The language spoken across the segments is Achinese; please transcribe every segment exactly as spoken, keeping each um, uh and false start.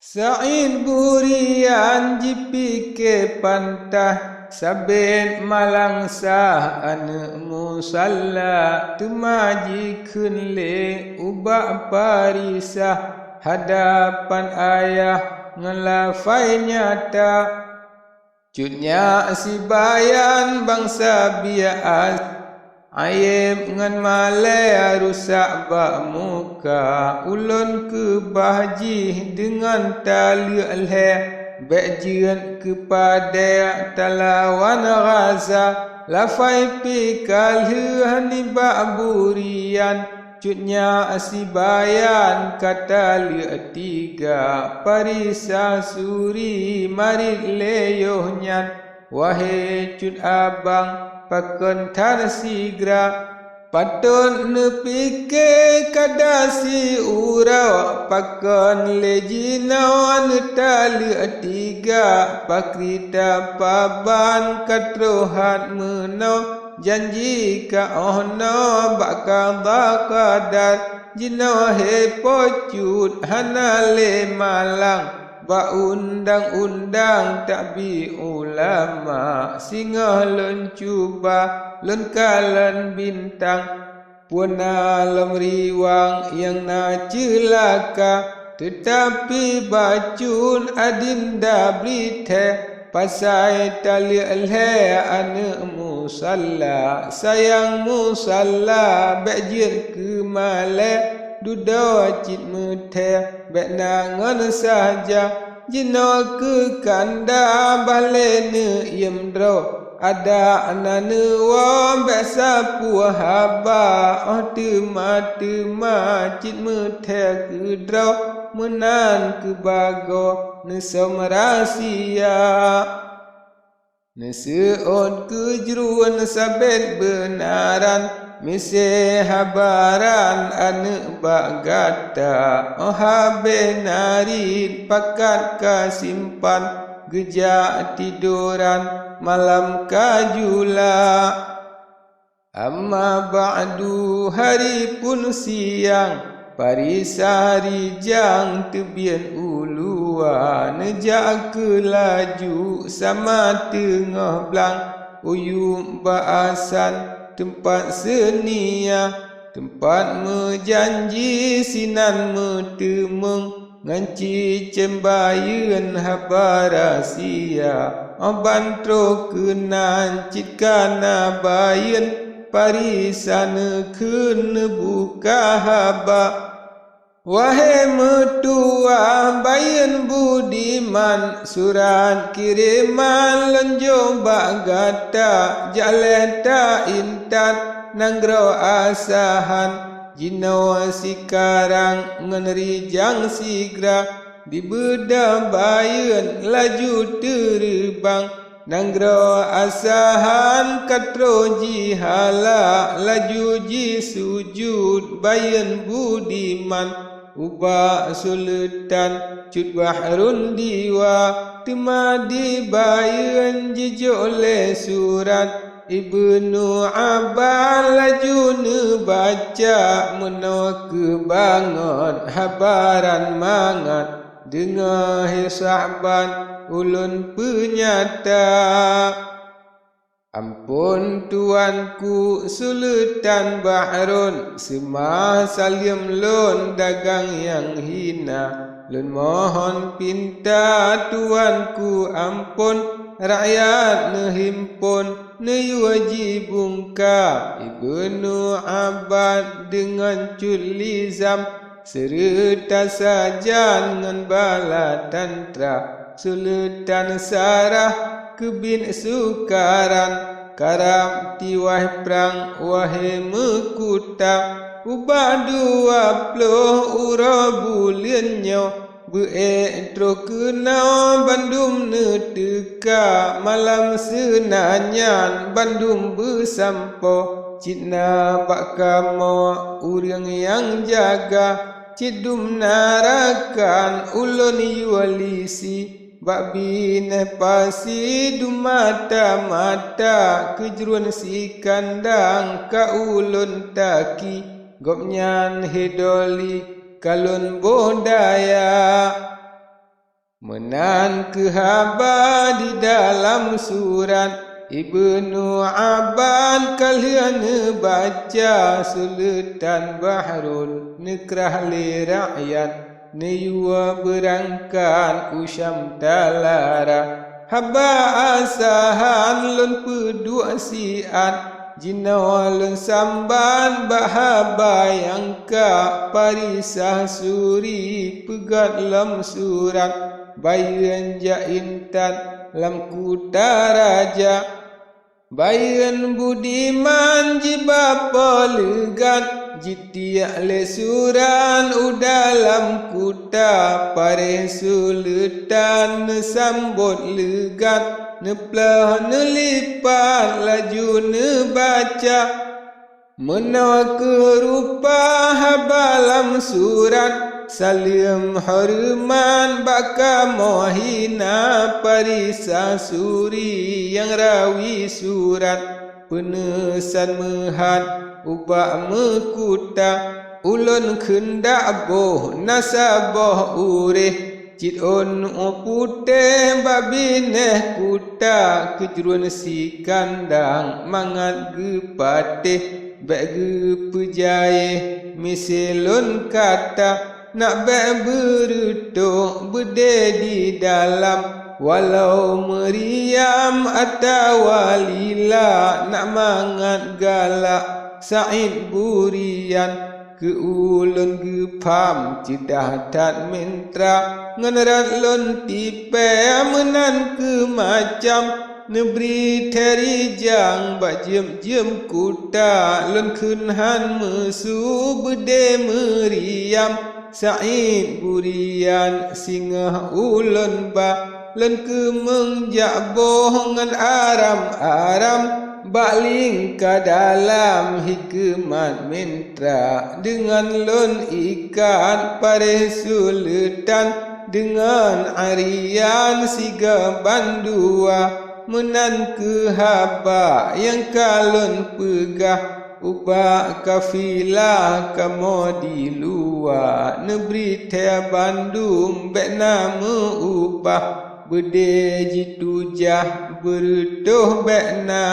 Said Burian jipike pantah, sabet malang sah aneuëk musalla, teuma jikheun lé ubak Parisah hadapan ayah ngon lafai nyata. Cut nyak sibayan bansa bias, ayeb ngon malée rusak bak muka. Ulôn keubah jih deungon taleuek lhée, bék jeuet keu padée talawan rasa. Lafai pih ka lheueh nibak Burian, cut nyak sibayan ka taleuek tiga. Parisah suri marit lé yoh nyan, wahé cut abang, pakon that sigra. Patot neupike kada siuroe, pakon lé jinoe neutaleuek tiga. Pakri tapaban ka troh hat meunoe, janji ka 'oh noe bak kada kadar. Jinoe hé Po Cut hana lé malang, bak undang-undang takbi ulama. Singoh lôn cuba lôn kalon bintang, pue na lom riwang nyang na ceulaka, teutapi bacut adinda bri thée. Pasai taleuek lhée aneuëk musalla, sayang musalla bék jeuet keu malée. Dudoe cit meuthée bék na ngon sahaja, jinoe keu kanda bah lé neuyiem droe. Adak na neuwoe bék sapeue haba, 'oh teuma-teuma cit meuthée keudroe, meunan keubagoe neusöm rahsia. Neuseuôt keujruen sabet beunaran, miseue habaran aneuëk bak gata. 'Oh habéh narit pakat ka simpan, geujak tidoran malam ka jula. Amma ba'du, hari phon siang, Parisah rijang teubiet u luwa, neujak keu laju sama teungoh blang, u yup bak asan teumpat seunia, teumpat meujanji sinan meuteumeung. Ngon cicém bayeuen haba rahsia, 'oh ban troh keunan cit kana bayeuen, Parisah neukheun neubuka haba. Wahé meutuwah bayeuen budiman, surat kireman lôn jok bak gata, jak lheueh ta intat nanggroe Asahan. Jinoe sikarang ngon rijang sigra, dibeudôh bayeuen laju teureubang. Nanggroe Asahan ka troh jihala, laju jisujut bayeuen budiman ubak Suleutan Cut Bahrun Diwa. Teuma di bayeuen jijok lé surat, Ibnu Abbas laju neubaca, meunoe keuh bangon habaran mangat, deungoe he Sahban ulôn peunyata. Amphon tuanku Suleutan Bahrun, seumah saleuem lôn dagang nyang hina. Lôn mohon pinta tuanku amphon, rakyat neuhimpon neuyue jibungka. Ibnu Abbas deungon Cut Lizam, seureuta sajan ngon bala tantra. Suleutan Sarah keubiet sukaran, karab tiwaih prang wahé meukuta. Ubak dua ploh uroe buleuen nyoe, beu-ék troh keunoe bandum neuteuka. Malam seunanyan bandum beusampoe, cit na bak kamoe ureuëng nyang jaga. Cit dum na rakan ulôn yue lisi, bak binéh pasi dum mata-mata. Keujruen sikandang ka ulôn taki, gobnyan he Doli ka lôn boh daya. Meunan keuh haba di dalam surat Ibnu Abban ka lheueh neubaca Sultan Bahrun neukrah lé rakyat neuyue beurangkat u Syam talara. Haba asahan lôn peuduek siat, jinoe lôn sambat bak haba nyang ka Parisah Suri peugét lom surat. Bayeuen jak intat lam kuta raja. Bayeuen budiman jiba po leugat, jitiek lé surat u dalam kuta. Pareh suleutan neusambot leugat, neuploh neulipat laju neubaca. Meunoe keuh rupa haba lam surat, saleuem horeumat bak kamoe hina Parisah Suri nyang rawi surat. Peuneusan meuhat ubak meukuta, ulôn kheundak boh na saboh uréh. Cit ôn putéh bak binéh kuta, keujruen sikandang mangat geupatéh. Bék geupeujayéh miseue lôn kata, nak bék beureutôh beudé di dalam. Walau meuriam atawa lila, nak mangat galak Said Burian. Keu ulôn geupham ceudah that mintra, ngon rot lôn tipée meunan keu macam. Neubri theri jang bak jeuem-jeuem kuta, lôn kheun han meusu beudé meuriam. Said Burian singoh ulôn ba, lôn keumeung jak boh ngon aram-aram. Bak lingka dalam hikeumat mintra, deungon lôn ikat pareh suleutan deungon arian sigoe bandua. Meunan keuh haba nyang ka lôn peugah ubak kafilah kamoe di luwa, neubri thée bandum bék na meu-upah. Beudé jitujah beureutôh bék na.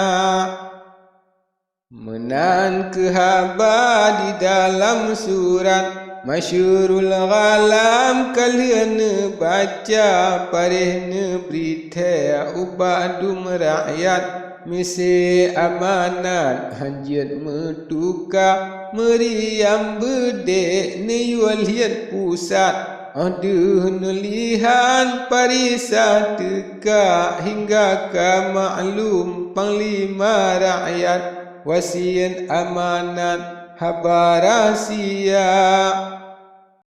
Meunan keuh haba di dalam surat, masyhurul ghalam ka lheueh neubaca, pareh neubri thée ubak dum rakyat. Miseue amanat han jeuet meutuka, meuriam beudé neuyue lheueh pusat. Óh deuh neulihan Parisah teuka, hingga ka maklum panglima rakyat. Wasiet amanat haba rahsia.